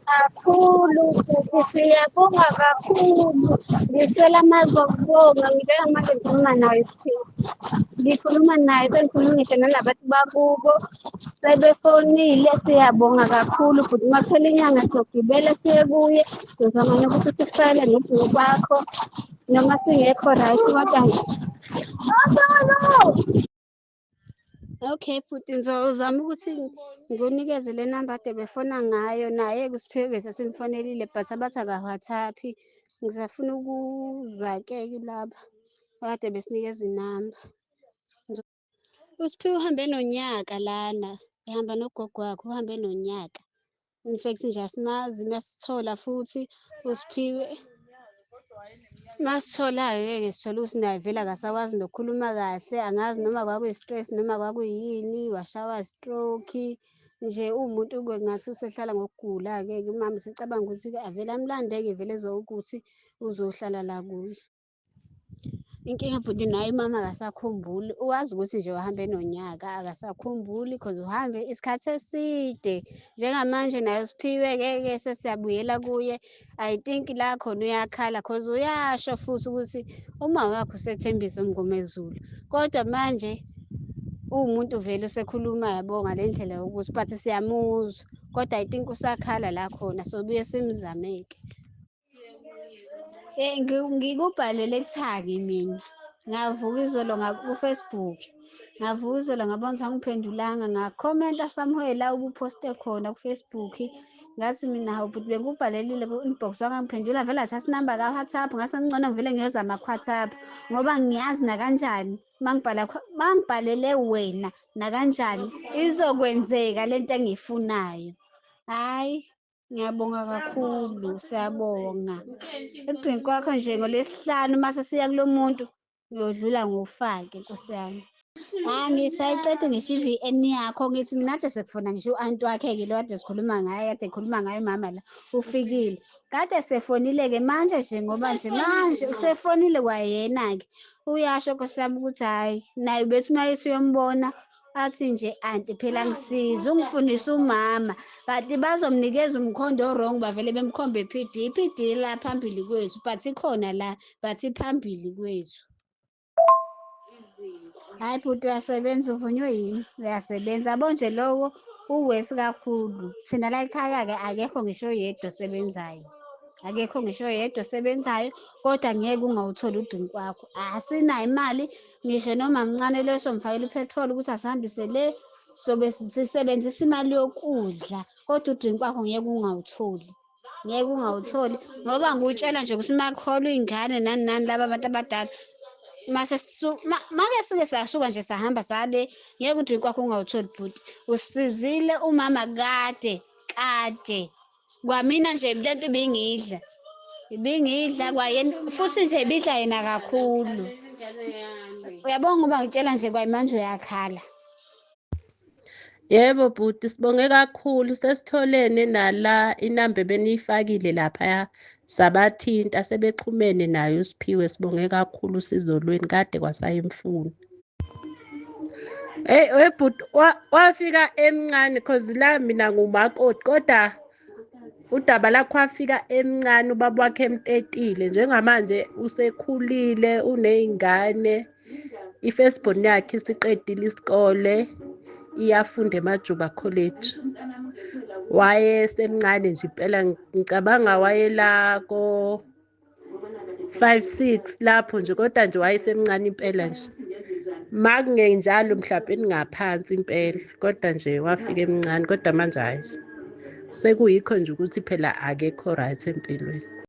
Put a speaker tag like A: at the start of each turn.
A: Kakhulu futhi siyabonga kakhulu. Ngithola amazwi okubonga njengamanje ngikhuluma naye Siphiwe. Ngikhuluma naye sengikhuluma ngisho nalabantu bakubo sebefonile. Siyabonga kakhulu futhi uma kuphela inyanga siyogibela siye kuye, sizama nokuthi sikufakele nobhuku bakho noma singekho right kodwa. Okay bhuti, ngizozama ukuthi ngikunikeze le namba ade befona ngayo naye-ke uSiphiwe bese simfonelile but abathi aka-WhatsApp-i. Ngisafuna ukuzwa-ke kulaba akade besinikeza inamba. USiphiwe uhambe nonyaka lana, ehamba nogogo wakhe uhambe nonyaka. In fact nje asimazi masithola futhi uSiphiwe. Masithola-ke sithola ukuthi naye vele akasakwazi nokukhuluma kahle, angazi noma kwakuyi-stress noma kwakuyini, washawa stroke. Nje uwumuntu-ke ngathi usehlala ngokugula-ke umama usecabanga ukuthi-ke avele amlande-ke vele ezwa ukuthi uzohlala la kuye. Inkinga bhuti naye umama akasakhumbuli, uwazi ukuthi nje uhambe nonyaka akasakhumbuli cause uhambe isikhathi eside. Njengamanje naye uSiphiwe-ke ke sesiyabuyela kuye. I think la khona uyakhala cause uyasho futhi ukuthi uma wakhe usethembise uMngomezulu, kodwa manje uwumuntu vele usekhuluma yabo ngale ndlela yokuthi but siyamuzwa, kodwa I think usakhala la khona sobuye simzame-ke. Ngikubhalele kuthaki mina. Ngavuka izolo ku-Facebook. Ngavuka izolo ngabona ukuthi angiphendulanga ngakhomenta somewhere la ubuphoste khona ku-Facebook. Ngathi mina hawu bhuti bengikubhalelile ku-inbox wangangiphendula vele athatha inamba ka-WhatsApp, ngase ngcono ngivele ngiyozama ku-WhatsApp ngoba ngiyazi nakanjani mangibhala mangibhalele wena nakanjani izokwenzeka lento engiyifunayo. Hhayi, ngiyabonga kakhulu, siyabonga. Ekugcina kwakho nje ngoLwesihlanu mase siya kulo muntu ngiyodlula ngofake Nkosi yami. Angisayiqedi ngisho i-V_N yakho, ngithi mina kade sekufona ngisho u-anti wakhe-ke lo kade sikhuluma ngaye, kade ekhuluma ngaye umama la, ufikile. Kade sefonile-ke manje nje ngoba nje manje usefonile kwayena-ke. Uyasho Nkosi yami ukuthi hhayi, naye ubethi uma ethi uyombona athi nje anti phela ngisize ungifunise umama, kanti bazomnikeza umkhondo o-wrong, bavele bemkhombe i-P_D. I-P_D la phambili kwethu but ikhona la but iphambili kwethu. Hhayi bhuti uyasebenza, uvunywe yimi, uyasebenza. Yabo nje lowo uwesi kakhulu. Thina la ekhaya-ke akekho ngisho oyedwa osebenzayo, akekho ngisho oyedwa osebenzayo, kodwa ngeke ungawutholi udrink wakho. Asinayo imali ngisho noma mncane lo somfakela i-petrol ukuthi asihambise le, sobe sisebenzisa imali yokudla, kodwa udrink wakho ngeke ungawutholi, ngeke ungawutholi ngoba ngikutshela nje ukuthi uma kuholwa iy'ngane nani nani laba abantu abadala mase make sike sasuka nje sahamba sale, ngeke udrink wakho ungawutholi bhuti. Usizile umama kade kade, kwamina nje lento ibingidla ibingidla kwayena futhi nje ibidla yena kakhulu. Uyabonga ngoba ngitshela nje kwayimanje uyakhala.
B: Yebo bhuti, sibonge kakhulu, sesitholene nala inamba ebeniyifakile laphaya, sabathinta sebexhumene naye uSiphiwe. Sibonge kakhulu usizo lweni, kade kwasayemfuna. Hey we bhuti, wafika emncane cause la mina ngumakoti, kodwa udaba lakho wafika emncane, ubaba wakhe emtetile. Njengamanje usekhulile, uney'ngane, i-first born yakhe isiqedile isikole, iyafunda eMajuba College. Wayesemncane nje impela, ngicabanga wayela ko-5 6 lapho nje, kodwa nje wayesemncane impela nje. Ma kungenjalo mhlawumbe ngaphansi impela, kodwa nje wafika emncane, kodwa manje hhayi sekuyikho nje ukuthi phela akekho right empilweni.